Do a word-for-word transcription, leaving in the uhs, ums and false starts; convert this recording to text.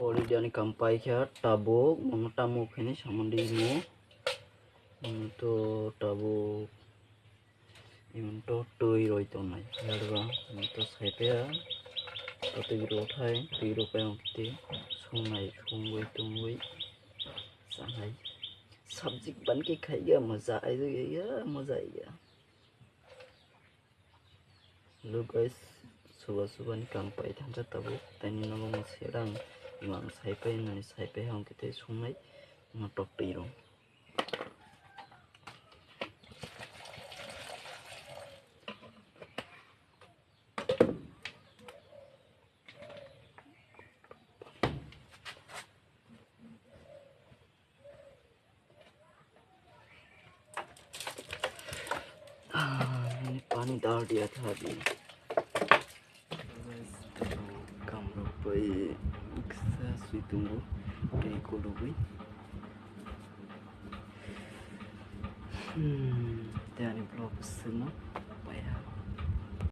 Already ani kam paikha tabuk, mono tamo khaini samani mo. Mono to tabuk, imono to twi roi tongnai. Yarba, mono to saipaya. Totwi rok thai, twi rok pai ang kiti. Songnai, songwi, tongwi. Sanai. Subject ban khe khaiya, moja aiya, moja aiya. Hello guys, suba suba ni kam pai thansa tabuk, taini nogo mo serang, imang saipai nani saipai hong kete sungnai, ma tok twi rong. Audio tha di. Kamrok bai kisa sui tongo. Tei kologwi. Hmm, tei ani vlog sino paiha.